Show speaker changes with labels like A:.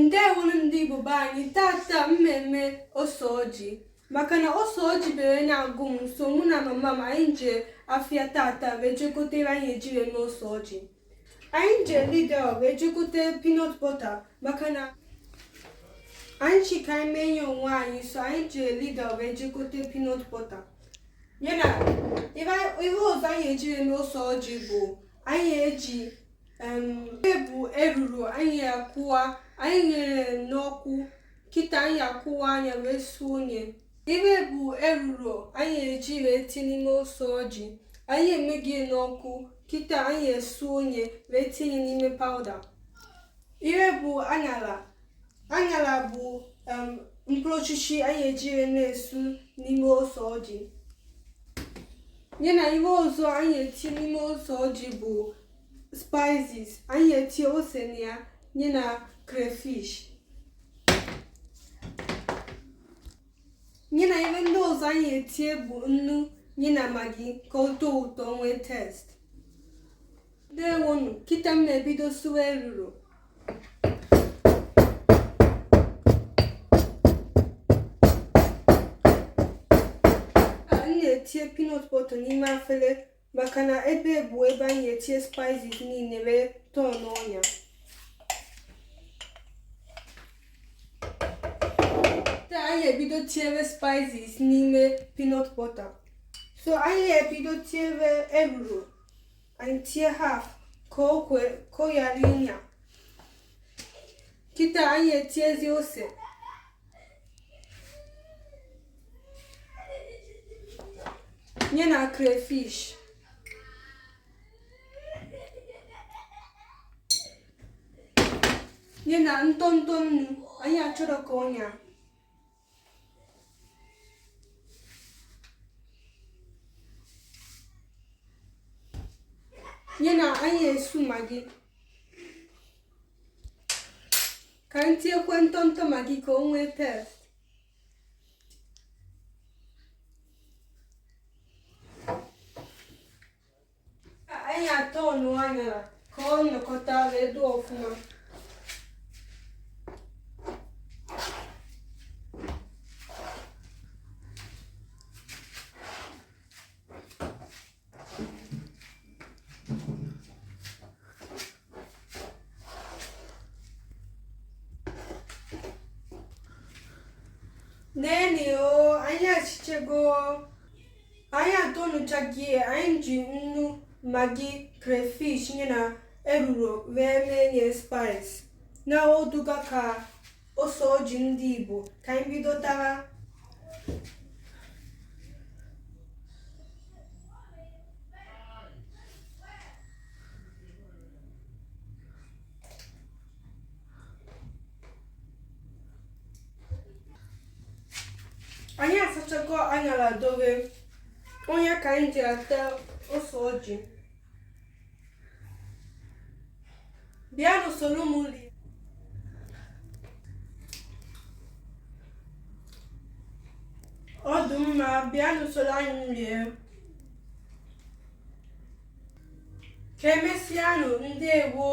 A: Ndewonu ndị Igbo be anyị. Tata mmemme ose ọjị, maka na ose ọjị bere na-agụ m, so mụ na mama m anyị jee afịa tata wee jee gote ife anyị eji wee mee ose ọjị. Anyị jee Lidl wee jee gote peanut butter, maka na anyị chị ka anyị mee ya onwe anyị, so anyị jee Lidl wee jee gote peanut butter. Ya na ife ọzọ anyị eji wee mee ose ọjị bụ anyị eji bụ eruru anyị akụwa, anyị ghere n'ọkụ kịta, anyị akụwa anya wee suo nye. Ife bụ eruru anyị eji wee tinye n'ime ose ọjị, anyị emeghị n'ọkụ kịta, anyị esuo nye wee tinye n'ime powder. Ife bụ aṅara, aṅara bụ mkpụrụ osisi anyị eji wee na-esu n'ime ose ọjị. Ya na ihe ọzọ anyị etinye n'ime ose ọjị bụ spices, anyị etinye ose na ya, ya na crayfish. Ya na ihe ndị ọzọ anyị etinye bụ nnu ya na Maggi ka ọ tọọ ụtọ, nwee taste. Ndewonu. Kịta m na-ebido suwe eruru. Anyị na-etinye peanut butter n'ime afere, maka na ebe bụ ebe anyị etinye spices niile wee tọọ n'ọnya. Taa anyị ebido tinyere spices n'ime peanut butter. So anyị ebido tinyere eruru, anyị tinye half ka o kwe ka ọ ghara ịnya. Kịta anyị etinyezi ose, nye na crayfish, nye na ntọntọ nnu. Anyị achọrọ ka ọ nyaa. Nye na anyị esu Maggi, ka anyị tinyekwe ntọntọ Maggi ka o nwee taste. Anyị atọ ọnụ anyara ka ọ nọkọta wee dị ọfụma. Neni o, anyị achichego, anyị atọnụchaghị. Anyị ji nnu, Maggi, crayfish nye na eruru wee mee nye spice na oduga ka ose ọjị ndị Igbo. Ka anyị bido tara. Anyị asachago aṅara dobe onye ka anyị ji ata ose ọjị. Bịanụ soro m lie. Ọ dị mma. Bịanụ soro anyị rie. Ka emesịanụ. Ndewo.